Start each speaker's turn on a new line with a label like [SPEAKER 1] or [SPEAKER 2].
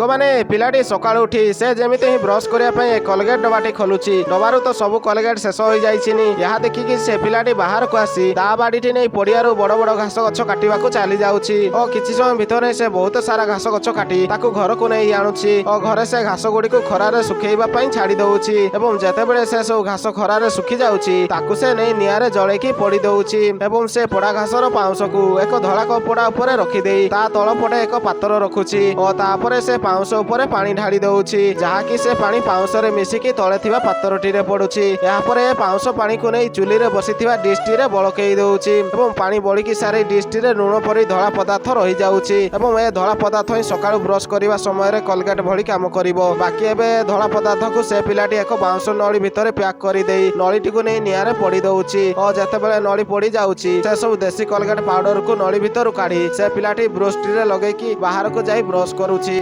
[SPEAKER 1] ସାଙ୍ଗମାନେ, ପିଲାଟି ସକାଳୁ ଉଠି ସେ ଯେମିତି ହିଁ ବ୍ରଶ କରିବା ପାଇଁ କଲଗେଟ ଡବାଟି ଖୋଲୁଛି, ଡବାରୁ ତ ସବୁ କଲଗେଟ ଶେଷ ହୋଇଯାଇଛିନି। ଏହା ଦେଖିକି ସେ ପିଲାଟି ବାହାରକୁ ଆସି ତା ବାଡିଟି ନେଇ ପଡିଆରୁ ବଡ ବଡ ଘାସ ଗଛ କାଟିବାକୁ ଚାଲି ଯାଉଛି ଓ କିଛି ସମୟ ଭିତରେ ସେ ବହୁତ ସାରା ଘାସ ଗଛ କାଟି ତାକୁ ଘରକୁ ନେଇ ଆଣୁଛି ଓ ଘରେ ସେ ଘାସ ଗୁଡିକୁ ଖରାରେ ଶୁଖେଇବା ପାଇଁ ଛାଡି ଦଉଛି। ଏବଂ ଯେତେବେଳେ ସେ ସବୁ ଘାସ ଖରାରେ ଶୁଖି ଯାଉଛି, ତାକୁ ସେ ନେଇ ନିଆଁରେ ଜଳେଇକି ପୋଡି ଦଉଛି ଏବଂ ସେ ପୋଡା ଘାସର ପାଉଁଶକୁ ଏକ ଧଳା କପଡା ଉପରେ ରଖିଦେଇ ତା ତଳ ପଟେ ଏକ ପାତ୍ର ରଖୁଛି ଓ ତାପରେ ସେ ପାଉଁଶ ଉପରେ ପାଣି ଢାଳି ଦଉଛି, ଯାହାକି ସେ ପାଣି ପାଉଁଶରେ ମିଶିକି ତଳେ ଥିବା ପାତ୍ରଟିରେ ପଡୁଛି। ଏହାପରେ ପାଉଁଶ ପାଣିକୁ ନେଇ ଚୁଲିରେ ବସିଥିବା ଡିସ୍ଟିରେ ବଳକେଇ ଦଉଛି ଏବଂ ପାଣି ବଳିକି ସାରି ଡିସ୍ଟିରେ ଲୁଣ ପରି ଧଳା ପଦାର୍ଥ ରହିଯାଉଛି ଏବଂ ଏ ଧଳା ପଦାର୍ଥ ହିଁ ସକାଳୁ ବ୍ରଶ କରିବା ସମୟରେ କଲଗେଟ ଭଳି କାମ କରିବ। ବାକି ଏବେ ଧଳା ପଦାର୍ଥକୁ ସେ ପିଲାଟି ଏକ ବାଉଁଶ ନଳି ଭିତରେ ପ୍ୟାକ୍ କରିଦେଇ ନଳିଟିକୁ ନେଇ ନିଆଁରେ ପୋଡି ଦଉଛି ଓ ଯେତେବେଳେ ନଳି ପୋଡି ଯାଉଛି, ସେ ସବୁ ଦେଶୀ କଲଗେଟ ପାଉଡରକୁ ନଳି ଭିତରୁ କାଢି ସେ ପିଲାଟି ବ୍ରଶଟିରେ ଲଗେଇକି ବାହାରକୁ ଯାଇ ବ୍ରଶ କରୁଛି।